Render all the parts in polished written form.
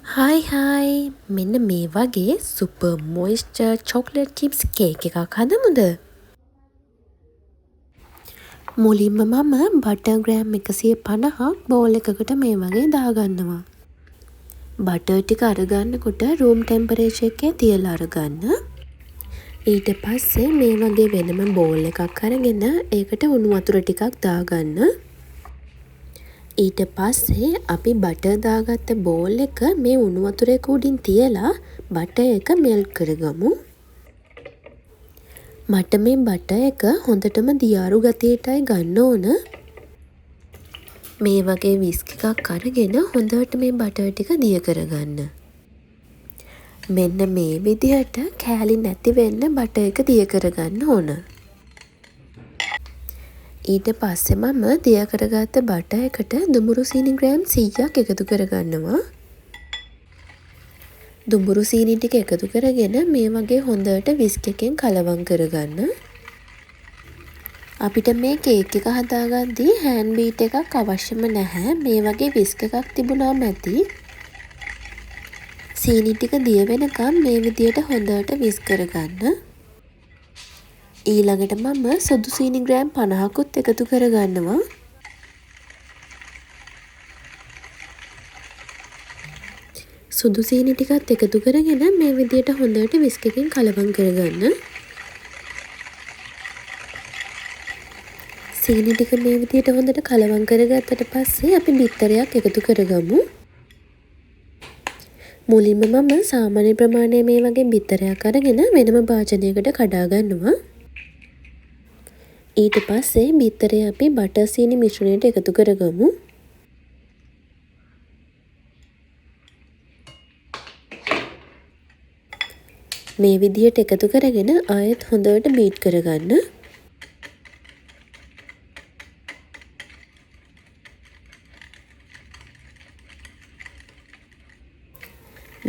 Hi hi, මෙන්න මේ වගේ super moisture chocolate chips cake එකක් හදමුද? මුලින්ම මම බටර් ග්‍රෑම් 150ක් බෝල් එකකට මේ වගේ දාගන්නවා. බටර් ටික අරගන්නකොට රූම් ටෙම්පරේචර් එකේ තියලා අරගන්න. ඊට පස්සේ මේ වගේ වෙනම බෝල් එකක් අරගෙන ඒකට උණු වතුර ටිකක් දාගන්න. ඊට පස්සේ අපි බටර් දාගත්ත බෝල් එක මේ උණු වතුර එක උඩින් තියලා බටර් එක මෙල්ට් කරගමු. මට මේ බටර් එක හොඳටම දියාරු ගතියටයි ගන්න ඕන. මේ වගේ විස්ක් එකක් අරගෙන හොඳට මේ බටර් ටික දිය කරගන්න. මෙන්න මේ විදිහට කෑලි නැති වෙන්න බටර් එක දිය කරගන්න ඕන. ඊට පස්සේ මම දිය කරගත්ත බටර් එකට දුඹුරු සීනි ග්‍රෑම් 100ක් එකතු කරගන්නවා. දුඹුරු සීනි ටික එකතු කරගෙන මේ වගේ හොඳට විස්ක් එකෙන් කලවම් කරගන්න. අපිට මේ කේක් එක හදාගද්දී හෑන්ඩ් බීට් එකක් අවශ්‍යම නැහැ. මේ වගේ විස්ක් එකක් තිබුණාම ඇති. සීනි ටික දිය වෙනකම් මේ විදියට හොඳට විස්ක් කරගන්න. ඊළඟට මම සුදු සීනි ග්‍රෑම් 50කුත් එකතු කරගන්නවා. සුදු සීනි ටිකත් එකතු කරගෙන මේ විදියට හොඳට විස්ක් එකෙන් කලවම් කරගන්න. සීනි ටික මේ විදියට හොඳට කලවම් කරගත්තට පස්සේ අපි බිත්තරයක් එකතු කරගමු. මුලින්ම මම සාමාන්‍ය ප්‍රමාණයේ මේ වගේ බිත්තරයක් අරගෙන වෙනම භාජනයකට කඩා ගන්නවා. ඊට පස්සේ බිත්තරය අපි බටර් සීනි මිශ්‍රණයට එකතු කරගමු. මේ විදියට එකතු කරගෙන ආයෙත් හොඳට බීට් කරගන්න.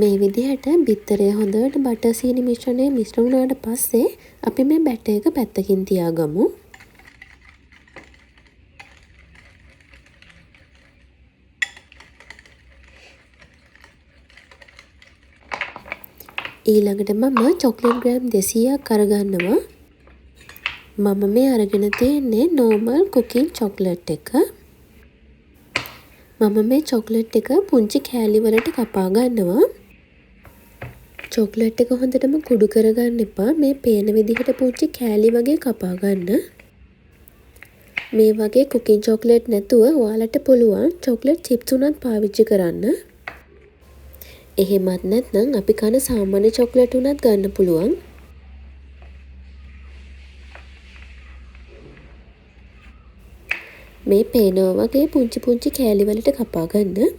මේ විදිහට බිත්තරය හොඳට බටර් සීනි මිශ්‍රණය මිශ්‍ර වුණාට පස්සේ අපි මේ බැටර් එක පැත්තකින් තියාගමු. ඊළඟට මම චොක්ලට් ග්‍රෑම් 200ක් අරගන්නවා. මම මේ අරගෙන තියෙන්නේ නෝමල් කුකින් චොක්ලට් එක. මම මේ චොක්ලට් එක පුංචි කෑලි වලට කපා ගන්නවා. චොක්ලට් එක හොඳටම කුඩු කරගන්න එපා. මේ පේන විදිහට පුංචි කෑලි වගේ කපා ගන්න. මේ වගේ කුකින් චොක්ලට් නැතුව ඔයාලට පුළුවන් චොක්ලට් චිප්ස් උනත් පාවිච්චි කරන්න. එහෙමත් නැත්නම් අපි කන සාමාන්‍ය චොක්ලට් උනත් ගන්න පුළුවන්. මේ පේනවා වගේ පුංචි පුංචි කෑලි වලට කපා ගන්න.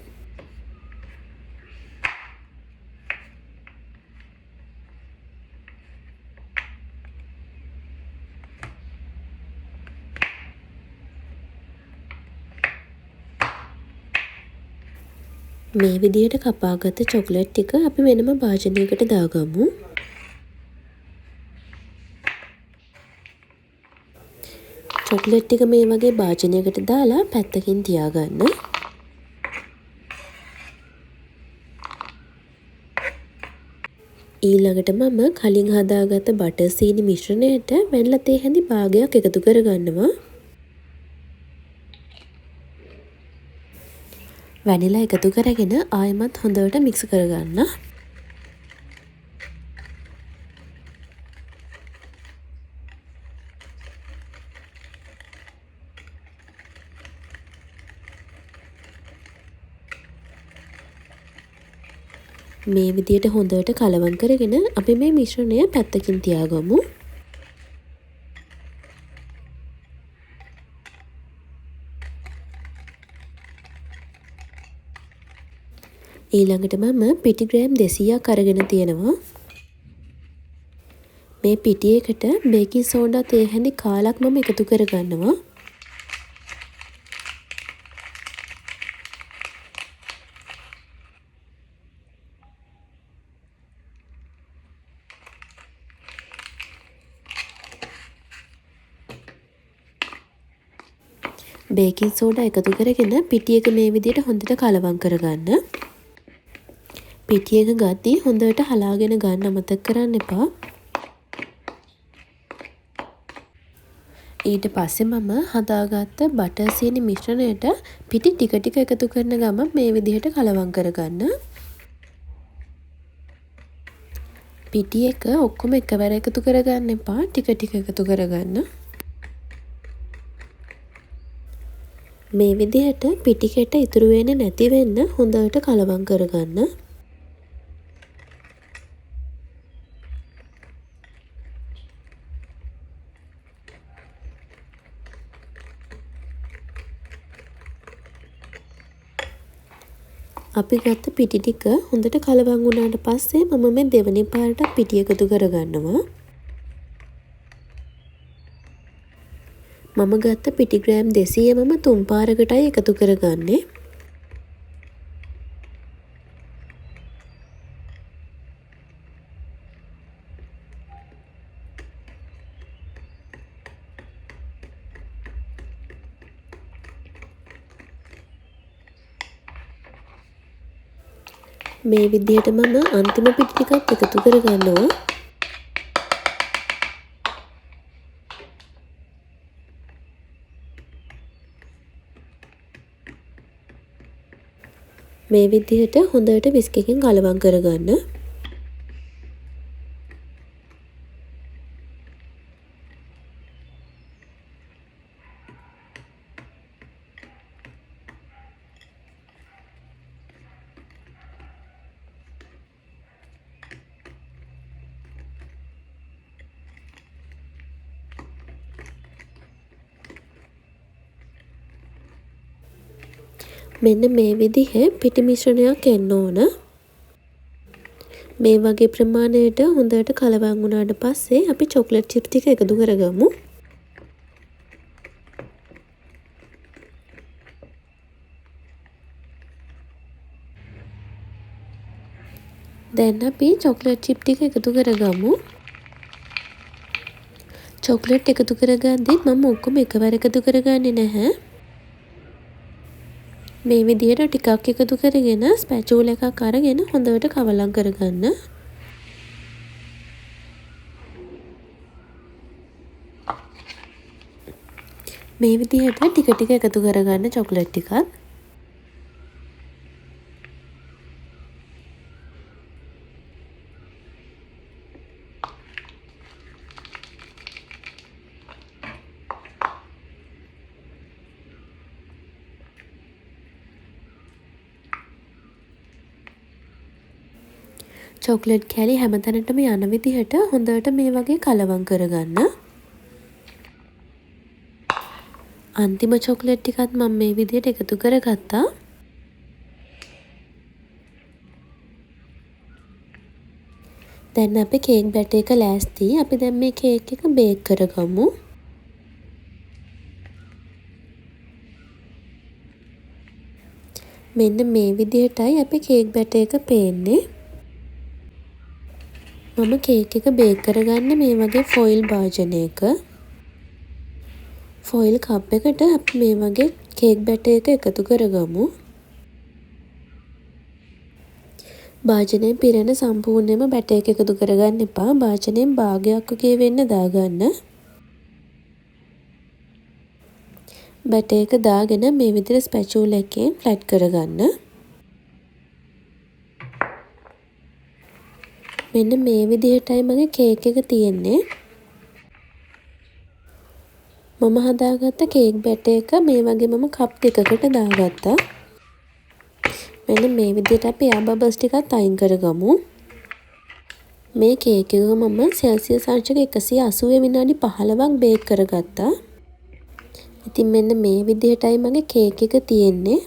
මේ විදිහට කපාගත්ත චොක්ලට් ටික අපි වෙනම භාජනයකට දාගමු. චොක්ලට් ටික මේ වගේ භාජනයකට දාලා පැත්තකින් තියාගන්න. ඊළඟට මම කලින් හදාගත්ත බටර් සීනි මිශ්‍රණයට වැනිලා තේ හැඳි භාගයක් එකතු කරගන්නවා. වැනිලා එකතු කරගෙන ආයෙමත් හොඳට මික්ස් කරගන්න. මේ විදියට හොඳට කලවම් කරගෙන අපි මේ මිශ්‍රණය පැත්තකින් තියාගමු. ඊළඟට මම පිටි ග්‍රෑම් 200ක් අරගෙන තියෙනවා. මේ පිටි එකට බේකින් සෝඩා තේ හැඳි කාලක් මම එකතු කරගන්නවා. බේකින් සෝඩා එකතු කරගෙන පිටි එක මේ විදිහට හොඳට කලවම් කරගන්න. පිටි එක ගද්දී හොඳට හලාගෙන ගන්න අමතක කරන්න එපා. ඊට පස්සේ මම හදාගත්ත බටර් සීනි මිශ්‍රණයට පිටි ටික ටික එකතු කරන ගමන් මේ විදිහට කලවම් කරගන්න. පිටි එක ඔක්කොම එකවර එකතු කරගන්න එපා, ටික ටික එකතු කරගන්න. මේ විදිහට පිටි කැට ඉතුරු වෙන්නේ නැති වෙන්න හොඳට කලවම් කරගන්න. අපි ගත්ත පිටි ටික හොඳට කලවම් වුණාට පස්සේ මම මේ දෙවෙනි පාරටත් පිටි එකතු කරගන්නවා. මම ගත්ත පිටි ග්‍රෑම් 200 මම තුන් පාරකටයි එකතු කරගන්නේ. මේ විදිහට මම අන්තිම පිටි ටිකත් එකතු කරගන්නවා. මේ විදිහට හොඳට විස්ක් එකෙන් කලවම් කරගන්න. මෙන්න මේ විදිහේ පිටි මිශ්‍රණයක් එන්න ඕන. මේ වගේ ප්‍රමාණයට හොඳට කලවම් වුණාට පස්සේ අපි චොක්ලට් චිප් ටික එකතු කරගමු. දැන් අපි චොක්ලට් චිප් ටික එකතු කරගමු. චොක්ලට් එකතු කරගද්දිත් මම ඔක්කොම එකවර එකතු කරගන්නේ නැහැ. මේ විදිහට ටිකක් එකතු කරගෙන ස්පැචූලා එකක් අරගෙන හොඳට කවලම් කරගන්න. මේ විදිහට ටික ටික එකතු කරගන්න චොක්ලට් ටිකත්. චොක්ලට් කෑලි හැමතැනටම යන විදිහට හොඳට මේ වගේ කලවම් කරගන්න. අන්තිම චොක්ලට් ටිකත් මම මේ විදිහට එකතු කරගත්තා. දැන් අපේ කේක් බැටර් එක ලෑස්ති. අපි දැන් මේ කේක් එක බේක් කරගමු. මෙන්න මේ විදිහටයි අපේ කේක් බැටර් එක පේන්නේ. මම කේක් එක බේක් කරගන්නේ මේ වගේ ෆොයිල් භාජනයක. ෆොයිල් කප් එකට අපි මේ වගේ කේක් බැටර් එක එකතු කරගමු. භාජනය පිරෙන සම්පූර්ණයෙන්ම බැටර් එක එකතු කරගන්න එපා. භාජනයෙන් භාගයක් වගේ වෙන්න දාගන්න. බැටර් එක දාගෙන මේ විදිහට ස්පැචූලා එකෙන් ෆ්ලැට් කරගන්න. මෙන්න මේ විදිහටයි මගේ කේක් එක තියෙන්නේ. මම හදාගත්ත කේක් බැටර් එක මේ වගේ මම කප් දෙකකට දාගත්තා. මෙන්න මේ විදිහට අපි එයා බබල්ස් ටිකත් අයින් කරගමු. මේ කේක් එක මම සෙල්සියස් අංශක 180 විනාඩි 15ක් බේක් කරගත්තා. ඉතින් මෙන්න මේ විදිහටයි මගේ කේක් එක තියෙන්නේ.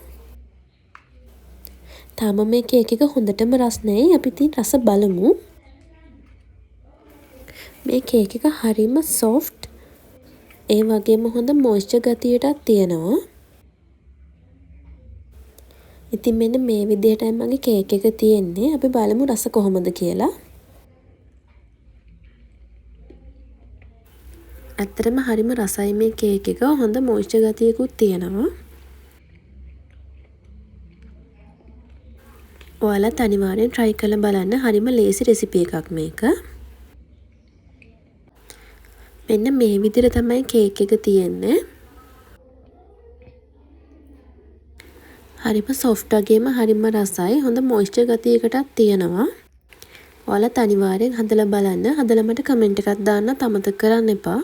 තාම මේ කේක් එක හොඳටම රස්නයි. අපි ඉතින් රස බලමු. මේ කේක් එක හරිම සොෆ්ට්, ඒ වගේම හොඳ මොයිස්චර් ගතියටත් තියෙනවා. ඉතින් මෙන්න මේ විදිහටයි මගේ කේක් එක තියෙන්නේ. අපි බලමු රස කොහොමද කියලා. ඇත්තටම හරිම රසයි මේ කේක් එක. හොඳ මොයිස්චර් ගතියකුත් තියෙනවා. ඔයාලත් අනිවාර්යෙන් try කරලා බලන්න. හරිම ලේසි රෙසිපි එකක් මේක. මෙන්න මේ විදිහට තමයි කේක් එක තියෙන්නේ. හරිම සොෆ්ට් වගේම හරිම රසයි. හොඳ මොයිස්චර් ගතියකටත් තියෙනවා. ඔයාලත් අනිවාර්යෙන් හදලා බලන්න. හදලා මට කමෙන්ට් එකක් දාන්නත් අමතක කරන්න එපා.